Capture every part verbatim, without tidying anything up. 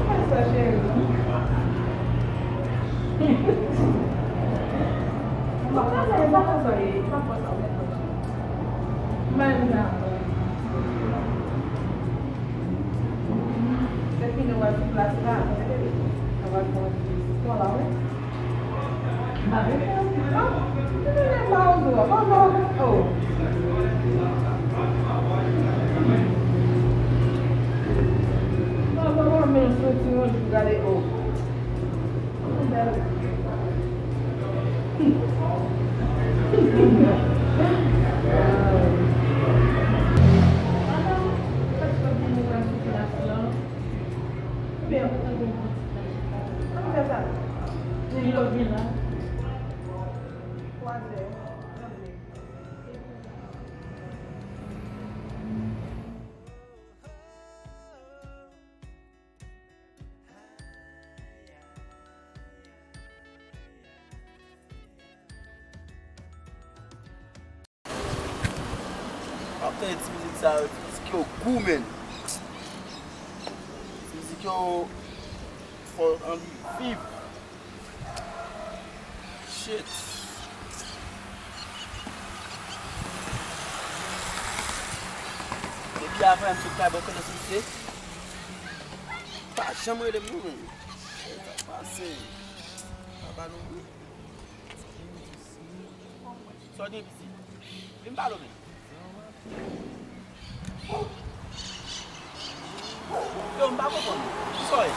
Fè sa, cheri. Mwen pa fè sa, mwen pa fè sa, mwen pa fè sa, mwen pa fè sa. Mwen pa fè sa. Se fini, w al sou plas la, w al pran ti spò la, wi. M pa vle fè anpil, non. M te vle ba w zo a, pa w ba w, oh. Pa w ba w, men soti yon jou, gade, oh. W ap tande ti mizik sa yo, ti mizik yo gou, menn. Ti mizik yo fè w anvi viv. Shit. Depi avan m sot kay bò kote sou se. Pa janm rele m non, menn. Sa pase. Pa ba nou bri. Sa w gen, piti? Vin pale w menm. Yo, m pa konprann ou. Kisa w ye?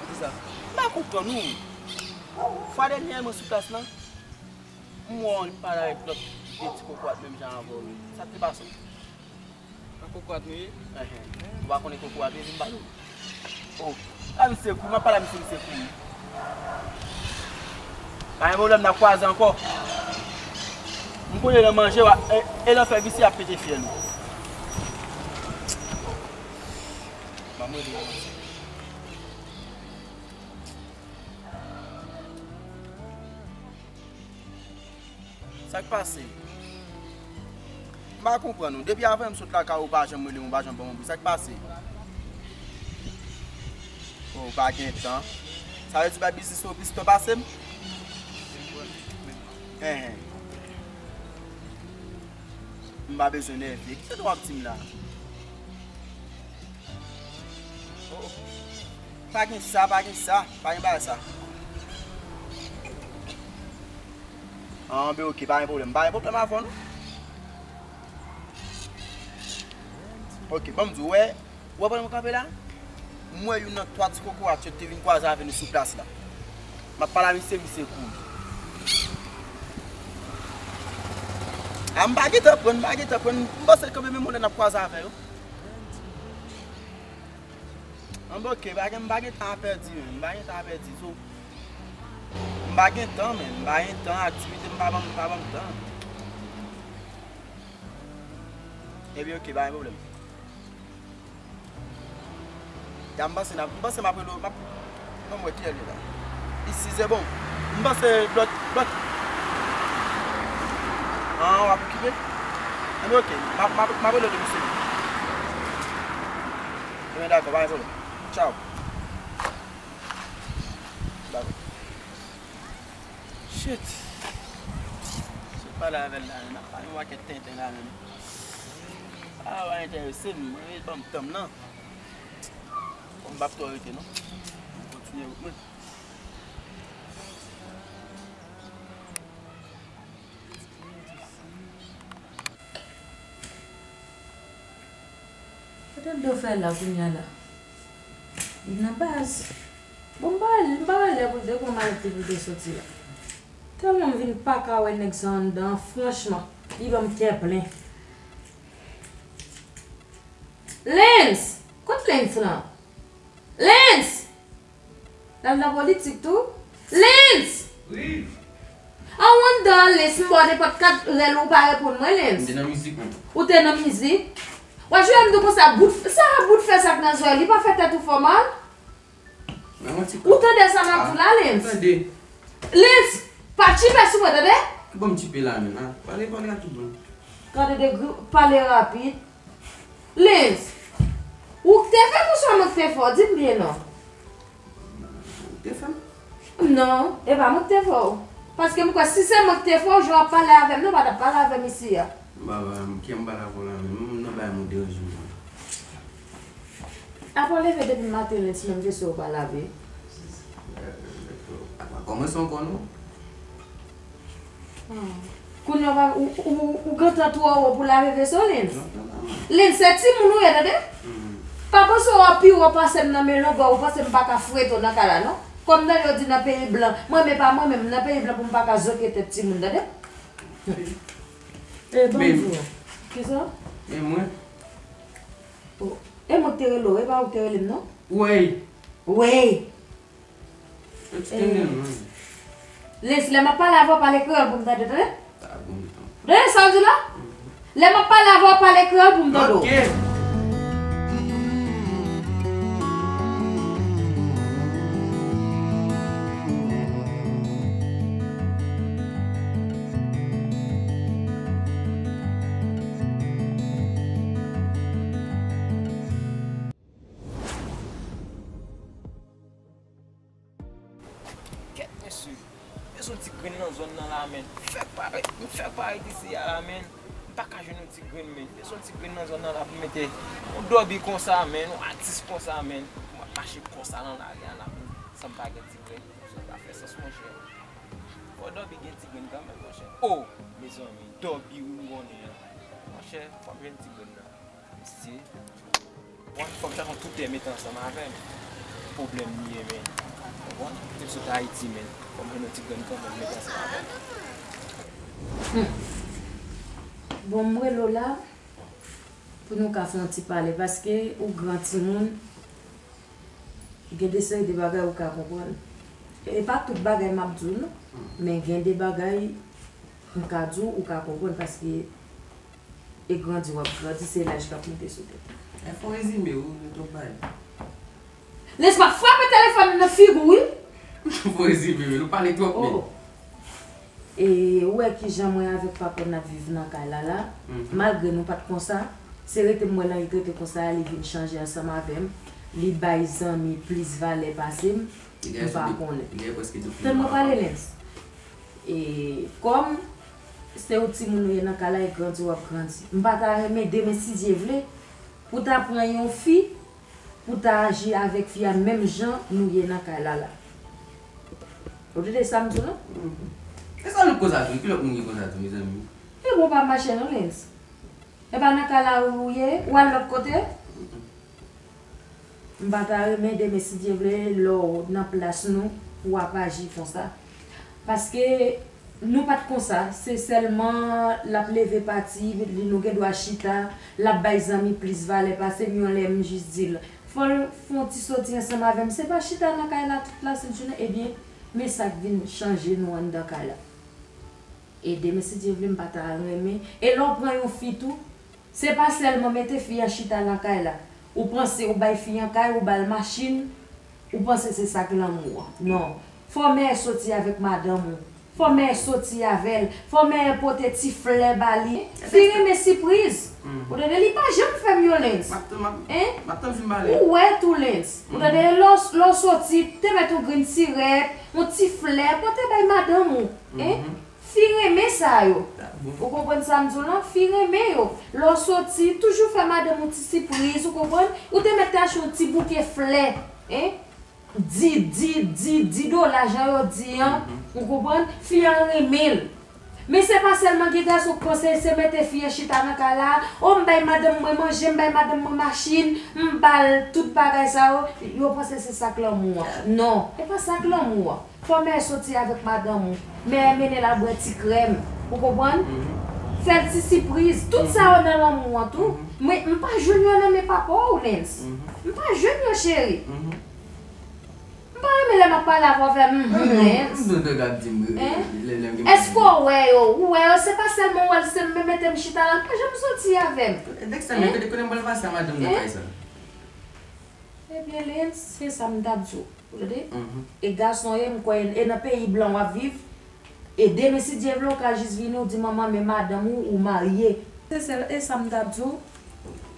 Kisa? M pa konprann ou. Fwa dènyè mwen sou plas lan, m wè w pale avèk lòt de ti kokorat menm jan avè w. Sa k te pase w? Nan kokorat nou ye? Enhen. Ou pa konnen kokorat, vin pale w. Oh. A, misye kouri, m ap pale a misye, misye kouri. Pa gen pwoblèm, n ap kwaze ankò. M konnen nan manje, w a, e, e nan fè visye ap pete fyèl ou. Ban mwen de. Sa k pase? M pa konprann ou. Depi avan m sot lakay ou, ou pa janm rele m, ou pa janm ban m yon bri. Sa k pase? Oh, ou pa gen tan. Sa vle di bay biznis ou plis tan pase m? Enhen. M pa bezwen nève. Kisa w ap di m la? Oh, oh. Pa gen sa, pa gen sa, pa gen bagay sa. An, ben, oke, pa gen pwoblèm. Pa gen pwoblèm avè w, non. Oke, ban m di w, wè, wè pandan mwen kanpe la, m wè youn nan twa ti kokorat yo te vin kwaze avè nou sou plas la. M ap pale a misye, misye kouri. A, m pa gentan pran, m pa gentan pran, m panse kanpe menm yon lè n ap kwaze avè yo. An, ben, oke, pa gen, m pa gen tan a pèdi, menm. M pa gen tan a pèdi. So, m pa gen tan, menm. M pa gen tan, aktivite m pa ban m, pa ban m tan. Ebyen, oke, pa gen pwoblèm. Ya, m panse n ap, m panse m ap rele w, m ap, ban m wè kilè l ye la. Isi, se bon. M panse lòt, lòt. An, w ap okipe? Enben, oke. M ap, m ap, m ap rele w depi se li. Ebyen, dakò, pa gen pwoblèm. Tchaw. Dakò. Shit. Se pale avè l la, n ap pale yon pakèt tenten la menm. A, pa enterese m, mwen, ban m tan m nan. Bon, m p ap twò rete non. M kontinye wout mwen. Kote Dlo fè la kounya la? Li nan baz. Bon, m pa, m pa wè lè pou l te pran malèt li pou l te soti la. Tèlman m vin pa ka wè nèg sa anndan an, franchman, li ban m kè plen. Lens! Kot Lens lan? Lens! L al nan politik tou? Lens! Wi. An w anndan an, Lens, m ba w nenpòt kat rèl ou pa reponn mwen, Lens. M te nan mizik, wi. Ou te nan mizik? W a jwe m tou konsa, bout, sa bout fè sa k nan zòrèy, li pa fè tèt ou fè w mal? Ou tande sa m ap di w la, Lens? Tande. Lens, pa tchipe sou mwen, tande? Ban m tchipe la menm, a. Pale, pale a tout bon. Gade de gri, pale rapid. Lens. Ou k te fè m ouswa mwen k te fè w? Di m byen non. Ou te fè m? Non, e pa mwen k te fè w. Paske m kwè si se mwen k te fè w, jan w ap pale avè m nan, w pa t ap pale avè m isi a. M pa, m, kiyè m pa la pou la menm. M nan bay moun deranje m. Apa w leve depi maten, Lens, menm vesè w pa lave? Apa kòmanse ankò non. Ah. Kounye a, ou, ou, ou gentan twò wo pou lave vesè w, Lens. Lens, se timoun ou ye, tande? Pa panse w ap pi wo pase m nan men lonbra, ou panse m pa ka frete w nan kay la, non? Kòm nan yo di nan peyi blan, mwen menm pa mwen menm, nan peyi blan pou m pa ka zoke tèt timoun, tande? E, ban m di w. Kisa? Men mwen. Oh, e mwen k te rele w, e pa ou k te rele m, non? Wey! Wey! Yo ti tande m, wi. Lens, lè m ap pale avè w, pale kreyòl pou m tande, tande? Tande sa w di la? Lè m ap pale avè w, pale kreyòl pou m tande w. Ok. Kèt mesye, m bezwen yon ti grenn nan zòn nan la, menn. M fèk parèt, m fèk parèt isi a la, menn. M pa ka jwenn yon ti grenn, menn. M bezwen yon ti grenn nan zòn nan la pou m mete yon dòbi konsa, menn, yon atis konsa, menn. Pou m ap mache konsa nan lari a la, menn, san m pa gen ti grenn. Sa pa fè sans, monchè. Fò dòbi gen ti grenn kanmenm, monchè. O, mezanmi, dòbi wi m konnen an. Monchè, fò m jwenn ti grenn nan. Mesye. Bon, fòk jan nou tout mete ansanm avè m. Pwoblèm li ye, men. Konprann? Te sot Ayiti, men. Fò m jwenn yon ti grenn kanmenm mete ansanm avè m. Hmm. Bon, m rele w la pou nou ka fè yon ti pale, paske ou gran timoun, gen de seri de bagay ou ka konprann. E pa tout bagay m ap di w, non. Men gen de bagay m ka di w, ou ka konprann, paske e grandi w ap grandi, se laj k ap monte sou tèt ou. E fè yon rezime, wi, nou t ap bay. Lens, m ap frape telefòn nan nan figi w, wi. Fè yon rezime, men nou pale twòp, men. Oh. E ou wè kijan mwen avèk papa n ap viv nan kay la la. Mhm. Malgre nou pa t konsa, se rete m wè Lanrik rete konsa a, li vin chanje ansanm avè m. Li bay zanmi plis valè pase m. M pa konnen. Tann mwen pale, Lens. E kòm se yon timoun ou ye nan kay la, e grandi w ap grandi. M pa ta renmen demen, si Dye vle, pou w ta pran yon fi, pou w ta aji avèk fi a menm jan nou ye nan kay la la. Ou tande sa m di w lan? Mhm. E sa nou konsa tou, ki lòt moun ki konsa tou, mezanmi? E bon, pa mache non, Lens. E pa nan kay la ou ye, ou al lòt kote? M pa ta renmen demen, si Dye vle, lè w nan plas nou, pou w ap aji konsa. Paske nou pa t konsa, se sèlman l ap leve pati, li, nou gen dwa chita, l ap bay zanmi plis valè pase m. Yon lè m jis di l, fò l fè yon ti soti ansanm avè m. Se pa chita nan kay la tout lasent jounen, ebyen, men sa k vin chanje nou anndan kay la. E demen, si Dye vle, m pa ta renmen. E lè w pran yon fi tou, se pa sèlman mete fi an chita nan kay la. Ou panse ou bay fi an kay, ou ba l machin, ou panse se sa k lanmou an. Non. Fò mèyè soti avèk madanm ou. Fò mèyè soti avè l. Fò mèyè pote ti flè ba li. Fi renmen sipriz. Ou tande, li pa janm fè m yon Lens. M ap tann, m ap, m ap tann fin pale. Ou wè tou, Lens. Ou tande, lè w, lè w soti, te mèt yon grenn sirèt, yon ti flè, pote bay madanm ou. Hein? Fi renmen sa yo. Ou konprann sa m di w lan? Fi renmen yo. Lè w soti, toujou fè madanm ou ti sipriz, ou konprann? Ou te mèt te achte yon ti bouke flè, hein? Di, di, di, di dola, jan yo di an, ou konprann? Fi an renmen l. Men se pa sèlman gen gason k panse se mete fi an chita nan kay la, o, m bay madanm mwen manje, m bay madanm mwen machin, m ba l tout bagay sa yo, yo panse se sa k lanmou an. Non, e pa sa k lanmou an. Fò mèyè soti avèk madanm ou. Mèyè mennen l al bwè ti krèm. Ou konprann? Fè l ti sipriz. Tout sa yo nan lanmou an tou. Men m pa jwenn yo nan men papa w, Lens. M pa jwenn yo, cheri. M pa renmen lè m ap pale avè w, fè, hmm, hmm, Lens. Èske w wè yo? Ou wè yo, se pa sèlman w wè l, se m mete m chita la, l pa janm soti avè m. Dèksta, men kote, kote m pral pase a madanm nan kay sa? Ebyen, Lens, se sa m t ap di w. Ou tande? E gason ye, m kwè, e nan peyi blan w ap viv. E demen, si Dye vle, w ka jis vini, w di manman, men madanm ou, ou marye. Se sèl, e sa m t ap di w.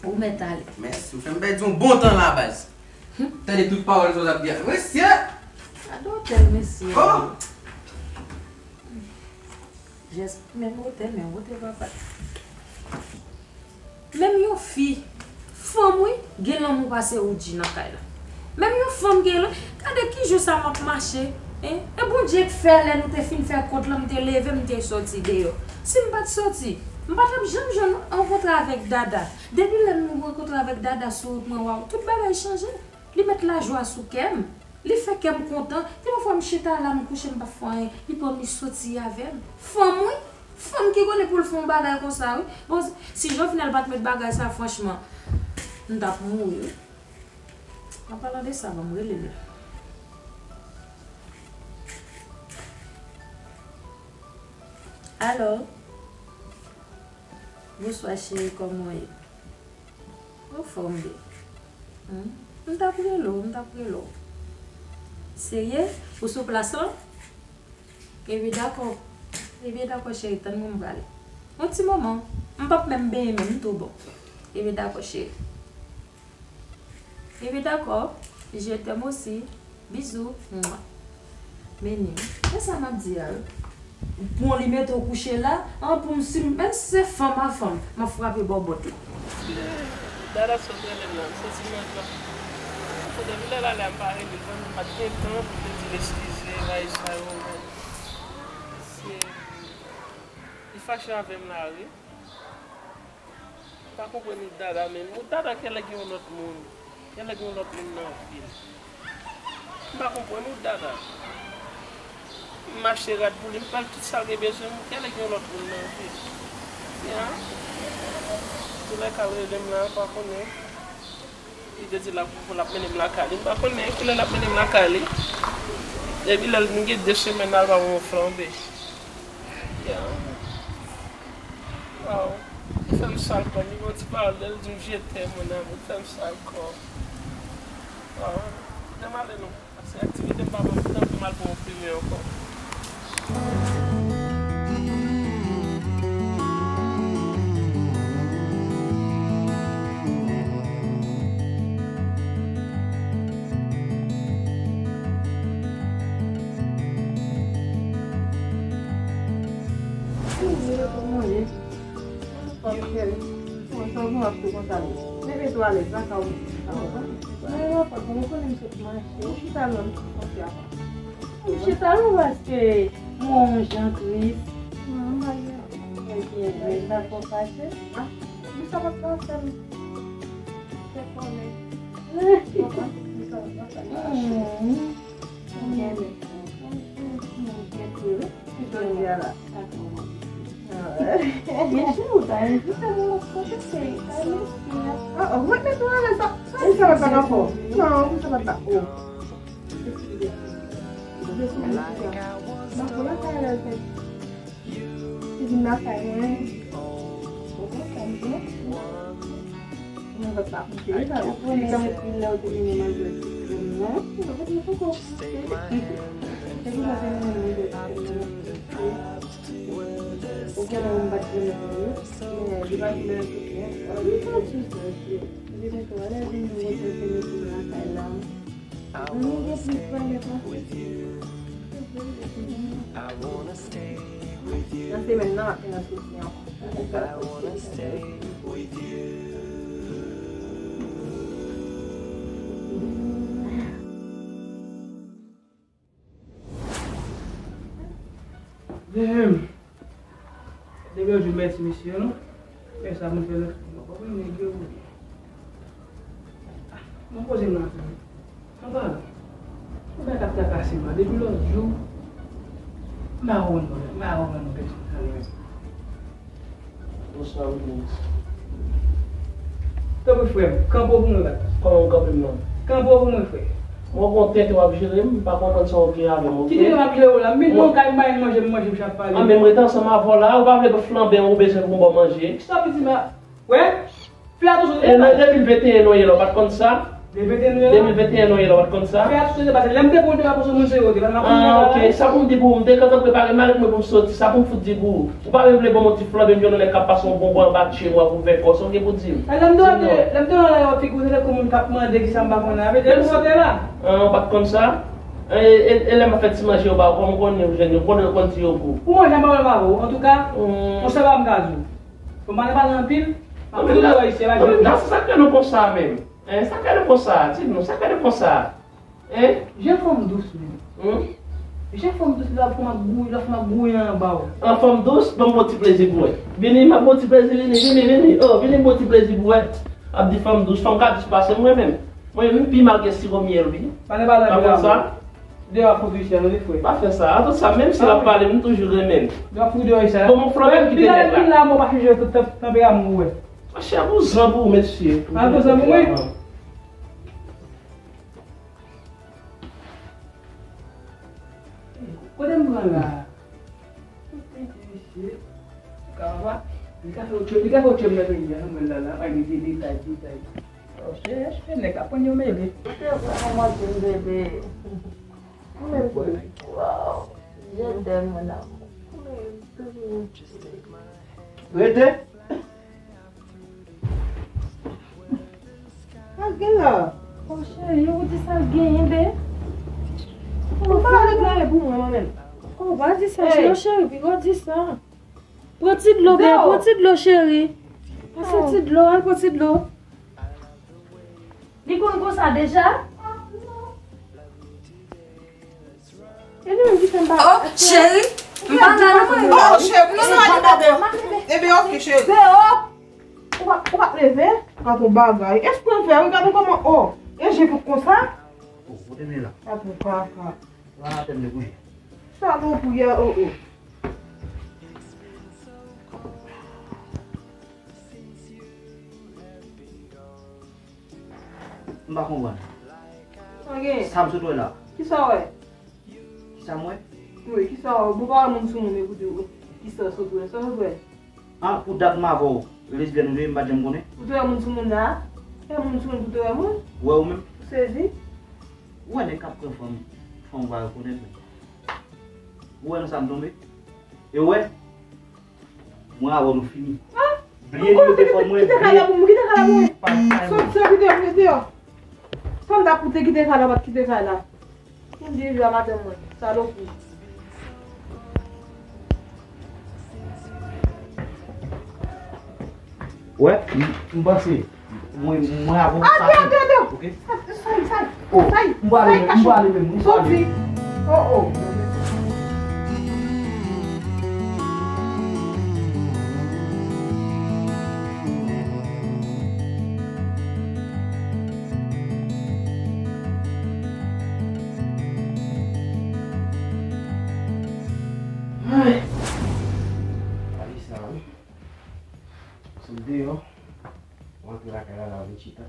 Ou mèt ale. Mèsi, ou fè m pèdi yon bon tan la, baz. Tande tout pawòl sa w t ap di a. Mesye! Gade otèl mesye. Oh! Jès, menm otèl, menm otèl papa. Menm yon fi, fanm wi, gen lanmou pase Oudji nan kay la. Menm yon fanm gen lan, gade ki jou sa m ap mache, en? E Bondye k fè lè nou te fin fè kont lan, m te leve, m te soti deyò. Si m pa t soti, m pa t ap janm jwenn yon kontra avèk Dada. Depi lè m rankontre avèk Dada sou wout mwen, waw, tout bagay chanje. Li met lajwa sou kè m. Li fè kè m kontan. Gen yon fwa m chita la, m kouche, m pa fè anyen. Li pran m, li soti avè m. Fanm, wi. Fanm ki konnen pou l fè yon bagay konsa, wi. Bon, si Jovenel pa t met bagay sa, franchman, m t ap mouri, wi. An palan de sa, ban m rele l. Alo? Bonswa, cheri, kòman w ye? Anfòm byen. Hmm? M t ap rele w, m t ap rele w. Serye? Ou sou plas lan? Ebyen dakò. Ebyen dakò, cheri, tann mwen, m prale. Yon ti moman. M p ap menm benyen menm, m tou bon. Ebyen dakò, cheri. Ebyen dakò. Je t'aime aussi. Bizou. Mwa. Mennen. Men sa m ap di a wi. Bon, li mete w kouche la, an pou m, si, menm si se fanm a fanm, m ap frape bò bòt li. Dada sot rele m nan, m soti nan dlo. Depi lè l ale a, m pa rele l, m pa t gen tan pou m te di l eskize, bagay sa yo, men. Se, li fache avè m la, wi. M pa konprann Dada menm. Dada genlè gen yon lòt moun. Genlè gen yon lòt moun nan vi l. M pa konprann ou Dada. M mache rad pou li, m fè l tout sa l gen bezwen, m genlè gen yon lòt moun nan vi l. Ya. Tou lè k al rele m la, m pa konnen. Li te di l ap, l ap mennen m lakay li. M pa konnen kilè l ap mennen m lakay li. Depi lè l, m gen de semèn la, l pa ban mwen flanbe. Ya. Waw. Li fè m sal kò. Li gen yon ti pawòl, lè l di m je t'aime, mon amour, li fè m sal kò. Waw. Ann ale non. Paske aktivite m pa ban m tan pou m al pran yon fimen ankò. Mwen santi w ap tou konsa menm. Leve tou alèz la, ka ou. Mwen rapòt mwen konnen m sot mache. Ou chita lwen m sot konsa. M chita lwen paske mwen yon jan tris. Non, m pa gen. Ebyen, mwen pa fò fache. Ah, nou sa pa t ka fè m. Se konnen. Konprann? Nou sa pa t ka fè m. Mwen gen. Mwen gen. Jodi a la. Mesye, ou ta envite mwen lòt kote, se pa mesye a. Ah, oh, mwen te pran sa. Sa, sa pa t ap fò. Non, sa pa t ap fò. Mwen pou lakay la, se. Li vin lakay mwen. Ou konprann, non? Mwen pa t ap koute sa, ou konnen depi lè ou te mennen manje ti krim nan, mwen pa t ap koute. Depi lè ou te mennen manje ti krim nan, ou konnen mwen pa t renmen pou li, men li pa t renmen pou li. Li pa t jis renmen pou li. Li te mete wale vin mwen te mete lakay la. Mwen gen plis pale pase. Nan semèn nan, m ap vin nan soti ankò. Depi yo di mèsi mesye yo non. Men sa mwen fè lòt fwa. Mwen pa konn nèg yo. Mwen poze m nan. Anba la. Yon bagay k ap trakase m la depi lòt jou. M pa konprann non, m pa konprann non, pèsonn sa li menm. Bonswa, Wilens. Tanpri, frè m, kanpe w pou mwen, bat. Kòman m kanpe m nan? Kanpe w pou mwen, frè. Mwen konn tenten w ap jere m, m pa konprann sa w gen avè m, oke? Ki tenten m ap jere w la? M vin nan kay m pa jwenn manje, m manje, m ap pale. An, men m rete ansanm avè w la, ou pa vle flanbe, ou bezwen pou m ba w manje. Kisa w ap di m la? Wè? Fè atansyon. E nan de mil venteyen nou ye la, ou pa t konn sa? De venteyen nou ye la? De mil venteyen nou ye la, w pa t konn sa? Fè atouche de pase. Lè m te pran dewa pou sou moun se yo, te pa nan Ah, ok. Sa pou m di pou ou, m te gentan prepare malèt mwen pou m soti. Sa pou m fout di pou ou? Ou pa menm vle ban m yon ti flanbe, m jwenn yon nèg k ap pase yon bonbon anba tye mwen pou vè kò. Sa w gen pou di m? Lè m te wè, lè m te wè la, yo figi w te tankou moun k ap mande ki sa m pa konnen. Avè di, e pou kote la? Ah, ou pa t konn sa? E, e, e lè m ap fè ti manje yo ba ou, kòman ou konnen ou jwenn yo, ou konnen, ou konn di yo pou ou? Pou manje, m pa wè l ba ou. Antouka, yon sèl bagay m ka di w. Fò m pa nan pale anpil, m ap fout ou deyò isi, e pa jwe. Non, men sa k fè nou konsa menm? Hein, sa k fè nou konsa? Di nou, sa k fè nou konsa? Hein? Jan fanm dous menm. Hmm? Jan fanm dous, lòt fanm ap gouye, lòt fanm ap gouye anba w. An fanm dous, ban m bon ti plezi pou wè. Vini, m ap bon ti plezi, vini, vini, vini. Oh, vini, bon ti plezi pou wè. Ap di fanm dous, fanm ka dous pase mwen menm. Mwen, m pi mal ke siwo myèl, wi. Pa nan pale anpil. Konn sa? Deyò ap fout ou chè, non, li fre. Pa fè sa. An tout sa, menm si l ap pale, m toujou renmen l. Deyò ap fout ou deyò isi. Bon, m flanbe m kite nèg la. Pi la, mwen pa chanje tout tan, tanperaman ou wè. Monchè, vouzan pou ou, mesye. Ah, vouzan pou mwen? Kote m pran la? Kote m pran la? Li ka fè w tchèm, li ka fè w tchèm nan peyi a, mwen la, la, pa gen detay, detay. Chè, chè, nèg la pran yo mele. Ou te vrèman manke m, bebe. Ou menm tou. Wow. Je t'aime, mon amour. Ou menm tou. Rete. Sa k gen la? Oh, cheri, ou di sa k genyen, be. Ou pa ale gade pou mwen, mwen menm. Oh, pa di sa, cheri, cheri, piga w di sa. Pran ti dlo, be, pran ti dlo, cheri. Pase ti dlo, al pran ti dlo. Li konn konsa deja? E li menm ki fè m pa. Oh, cheri, m pa la non, mwen. Oh, cheri, non, non, non, non. Ebe, ok, cheri. Deyò. Ou pa, ou pa leve? Gad yon bagay. Espre vè, wi, gade kòman, oh. E je pou konsa? Oh, kote m ye la? Gad yon bagay. Sa atè m de bouyi. Salopri a, oh, oh. M pa konprann. Sa gen? Sa m sot wè la. Kisa w wè? Kisa m wè? Wi, kisa w wè? Bon, pa wè moun sou moun, ekoute, wi. Kisa w sot wè? Sa w sot wè? Ah, pou dat m avè w, lesbyèn ou te ye, m pa t janm konnen. Ou te wè moun sou moun la? Fè moun sou moun pou te wè moun? Ou wè ou menm? Ou sezi? Ou wè nèg k ap pran fanm, fanm ou pa rekonèt menm. Ou wè nan sa m tonbe? E ou wè? Mwen avè w nou fini. Bliye nimewo telefòn mwen, bliye. Kite kay la pou mwen, kite kay la pou mwen. Sòti, sòti deyò, sòti deyò. Sandra pou te kite kay la, pa t kite kay la. Pou m dirije a madanm mwen, salopri. Wè, m, m panse. Mwen, mwen avè w sa. Atè, atè, atè. Ok? Sa, sa, sa, oh, sa, m prale, sa, m prale menm, m prale. Soti. Oh, oh. Ay. Gade sa, wi. Sot deyò. Mwen antre lakay la, la vin chita.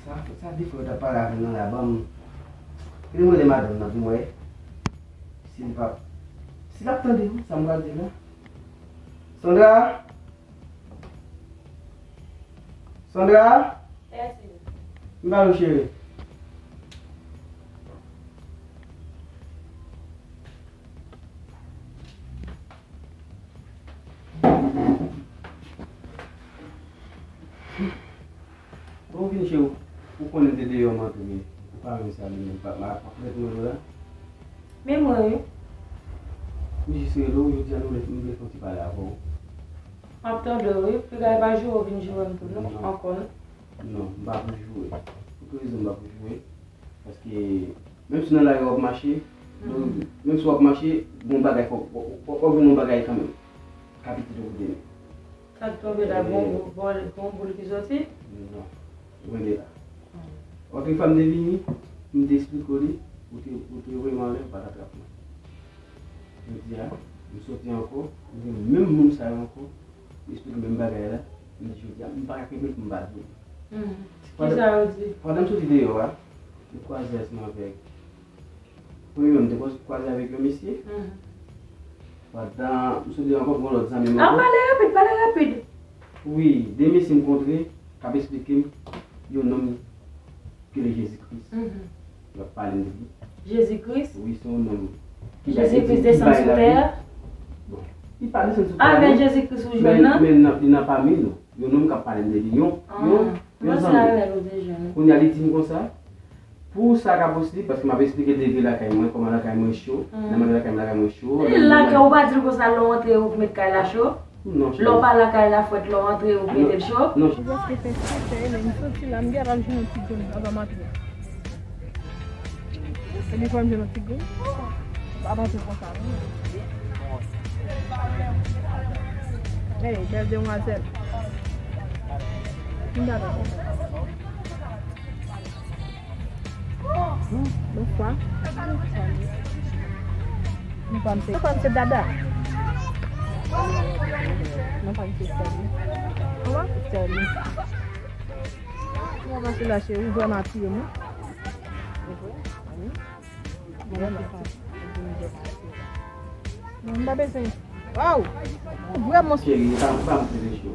Sa, sa de fwa yo t ap pale avè m nan la, ban m. Kite m rele madanm nan pou m wè si l p ap, si l ap tande wi, sa m pral di la. Sandra? Sandra? M ba nou cheri. Bon, vin cheri, ou konnen te deyò m antre, ou pa menm salye m, pa, pa, pa fèt mwen la. Men mwen wi. M jis rele w, jodi a nou vle, m vle fè yon ti pale avè w. M ap tande w wi, piga e pa joure w vin joure m tou non, ankò non. Non, m pa pou joure. Pou ki rezon m pa pou joure? Paske menm si nan lari w ap mache, menm si w ap mache, gon bagay fò, w ap jwenn yon bagay kanmenm. Ka piti tou kote men. Sa k tonbe la, gon boul, gon boul ki soti? Non, lwen de la. Otrefwa m te vini, m te esplike w li, ou te, ou te voye m anlè, ou pa t atrap mwen. Jodi a, m soti ankò, m gen menm moun sa yo ankò, m esplike menm bagay la, m di jodi a, m pa ka kenbe l pou m pa di w. Kisa yo di? Pandan m soti deyò a, m kwaze ansanm avèk Premye m te kwaze avèk yon mesye. Pandan m sot deyò ankò, gen yon lòt zanmi m ankò. Pale rapid, pale rapid. Wi, de mesye m kontre, k ap esplike m yon nonm ki rele Jezi Kris. Mhm. Yo ap pale m de li. Jezi Kris? Wi, se yon nonm ki bay, Jezi Kris ki desann bay sou lavi. Tè a? Bon, li pa desann sou tè a, avè non. Jezi Kris ou jwenn nan? Men, men nan, li nan pami nou. Yon nonm k ap pale m de li. Yon, ah, yon, yon zanmi. Kounye a, li di m konsa, pou sa ka posib, paske m ap eksplike l de vi lakay mwen, kòman lakay mwen cho, nan mande lakay mwen, lakay mwen cho. Lakay ou pa di l konsa, lè w antre, ou k met kay la cho? Non, cheri. Lè w pa lakay la, frèt, lè w antre, ou k mete l cho? Non, cheri. Prèske fè sèt è, lè m soti la, m gentan jwenn yon ti grenn anba matris. Epi fò m jwenn yon ti grenn. Pa panse konsa, non. Hey, bèl demwazèl. Vin dada. Bonswa. Non pa m se, non pa m se dada. Non pa m se sèl li. Kòman? Sèl li. Mwen pase la cheri, ou vrèman atire m wi. Ou vrèman atire m. Mwen pa bezwen. Waw! Ou vrèman. Cheri, pa, pa m prezan cho.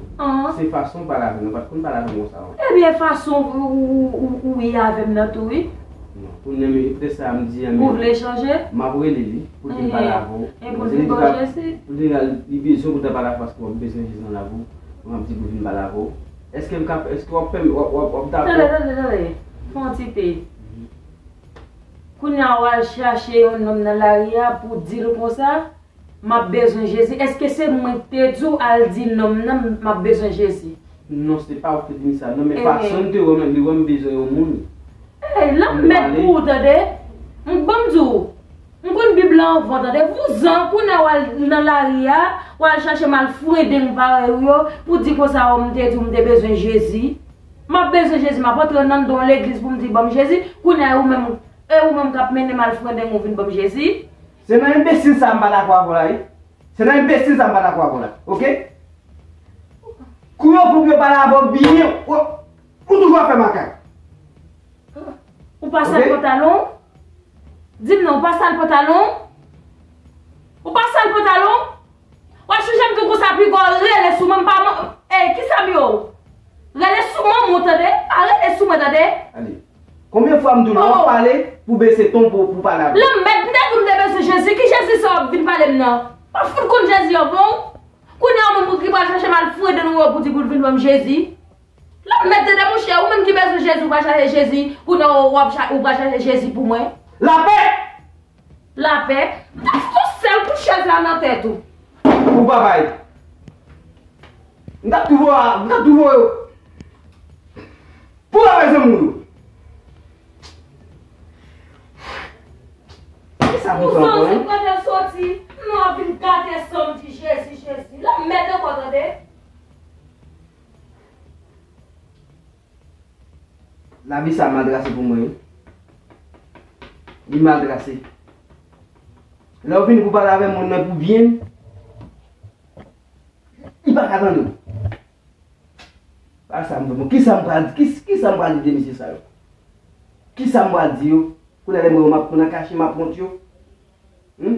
Se fason w pale avè m, ou pa t konn pale avè m konsa non. Ebyen, fason ou, ou, ou, ou ye avè m nan tou, wi. Non, pou m renmen, se sa m di an. Ou vle chanje? M ap rele li, pou l vin pale avè w. E pou l vin ba w Jezi? Pou l vin, li bezwen pou l ta pale avè w, paske w ap bezwen Jezi nan lavi w. M ap di pou l vin pale avè w. Èske m ka, èske w ap pèm-, w ap, w ap, w ap dakò? Tande, tande, tande. Fè yon ti pe. Mhm. Kounye a, w al chache yon nonm nan lari a pou w di l konsa, m ap bezwen Jezi. Èske se mwen ki te di w al di nonm nan m ap bezwen Jezi? Non, se pa ou ki te di m sa. Non, men fason l te wè m, li wè m bezwen yon moun. Ey, l ap mèt pou ou, tande. M, ban m di w, m konn Bib la anvan, tande. Vouzan, kounye a w al nan lari a, w al chache malfrendeng parèy ou yo, pou di konsa, o, m te di w m te bezwen Jezi. M ap bezwen Jezi, m ap antre anndan yon legliz pou m di ban m Jezi. Kounye a, e ou menm, e ou menm k ap mennen malfrendeng ou vin ban m Jezi. Se nan enbesil sa a m pa dakò avè w la, wi. Se nan enbesil sa a m pa dakò avè w la, oke? Kou yo pou yo pale avè w byen, ou, ou toujou ap fè makak. Ou pa sal pantalon? Di m non, ou pa sal pantalon? Ou pa sal pantalon? W ap chanje m tou konsa, piga w rele sou mwen, m pa man-, ey, kisa m yo? Rele sou manman w, tande? Pa rele sou mwen, tande? Ale. Konbyen fwa m di w, lè w ap pale, pou bese ton, pou, pou pale avè m? Lanmèd, m te di w m te bezwen Jezi. Ki Jezi sa w ap vin pale m nan? W ap fout konn Jezi anvan w. Kounye a, ou menm ki pral chache malfrendeng ou yo pou di pou l vin ban m Jezi. Lanmèd, tande monchè, ou menm ki bezwen Jezi, ou pral chache Jezi. Kounye a, w ap cha-, ou pral chache Jezi pou mwen. Lapè! Lapè? M t ap fout yon sèl kout chèz la nan tèt ou. Pou papay. M t ap touvo a, m t ap touvo yo. Pou papay zanmi w. Kisa pou pran kò, hein? Ou santi kote l soti? Nou ap vin gate san m di Jezi, Jezi. Lanmèd ankò, tande. Lavi sa mal trase pou mwen, wi. Li mal trase. Lè w vini pou pale avè moun nan pou byen, li pa ka tande w. Pa sa m vle, bon, kisa m pral di, kis-, kisa m pral di de mesye sa yo? Kisa m pral di yo? Kounye a lè m wè yo, m ap pran nan kache, m ap wont yo. Hmm?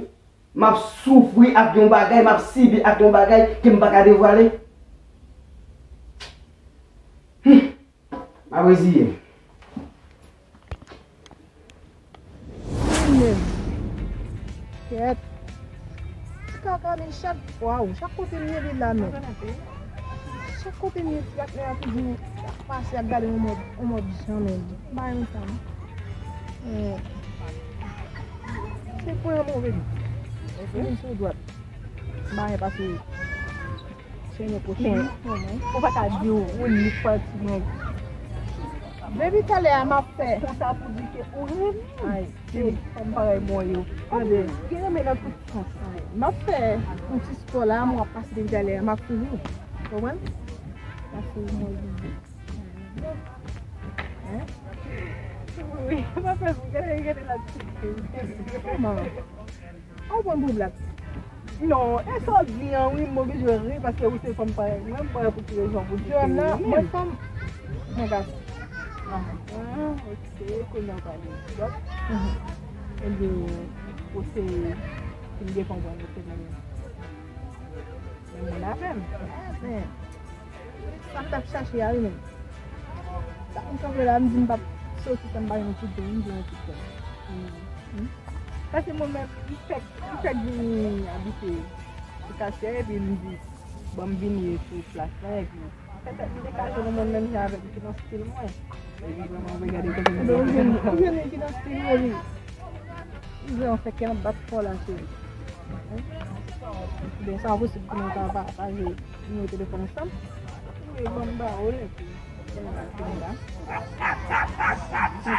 M ap soufri ak yon bagay, m ap sibi ak yon bagay ke m pa ka devwale. Hmm. M ap reziye m. Mwen menm. Kèt. Ti kaka men chak, waw, chak kote m ye li la men. Chak kote m ye ti gad nèg la toujou ap pase ap gade yon mòd, yon mòd jan men. M pa renmen sa non. Eh. Se pwen an move li. Li sou dwat. M pa renmen pase Seyè pwochen. Men, ou pa ka di w, ou nik pati mwen. Depi talè a m ap fè. Konsa pou di ke ou renmen. Ay, se fanm parèy mwen yo. Tande. Gen renmen nan tout sans. M ap fè yon ti spò la, m ap pase depi talè a, m ap swiv ou. Konprann? M ap swiv mwen. Hein? Wi, m ap fè, gade, gade la ti. Kòman? Ou pran pou blag. Non, e sa w di an wi, m oblije ri paske ou se fanm parèy mwen, m pa wè pou ki rezon pou di ke ou menm. Mwen fanm, mwen gason. Ah, ok, kounye a w pale. Donk, mhm, ebyen, ou se, si m byen konprann, ou se menm, menm moun avè m. Men, sa m t ap chache a wi menm. M kanpe la, m di m p ap soti san m pa jwenn yon ti grenn, m jwenn yon ti grenn. Paske mwen menm, m fèk, m fèk vini abite sou Kasyè, epi m di, bon, m vini sou plas la, epi petèt m te ka jwenn yon moun menm jan avèk m ki nan stil mwen. Epi vrèman, mwen gade kote m jwenn, jwenn ki nan stil mwen, wi. M di, an fèt, kè m ap bat fò la, cheri. Ebyen, sa posib pou nou ta pataje nimewo telefòn ansanm? Wi, ban m ba ou l, epi. Si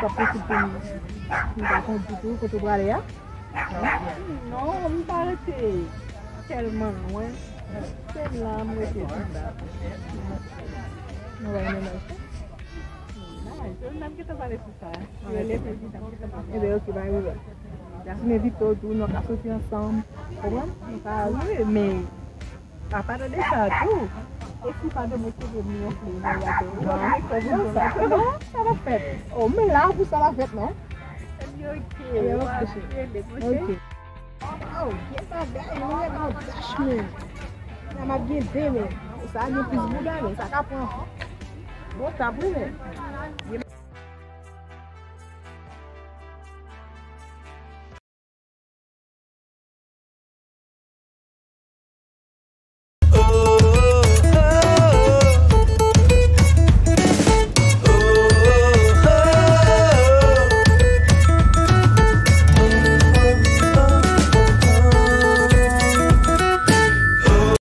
sa posib pou m, pou m ta kondui tou, kote w prale a? Non, m pa rete tèlman lwen. Se la m rete tou ba. Nou wè mennaj la? Mennaj, nou t ap gentan pale sou sa. Rele prezidan, nou t ap gentan pale. Ebyen, ok, pa gen pwoblèm. Si m envite w tou, nou ka soti ansanm. Konprann? Nou ka, wi, men a pa de sa tou. E si pa de mwen ki vle m yon flè, non, non, non, sa pa fèt. Oh, men la pou sa pa fèt, non? Ebyen, ok. Ebyen, ok, cheri. Ok. Oh, gen bagay, mwen gen bagay, men. Sa m ap gen de, men. Sa gen plis bouda, men. Sa ka pran. Bon, tab, wi, men.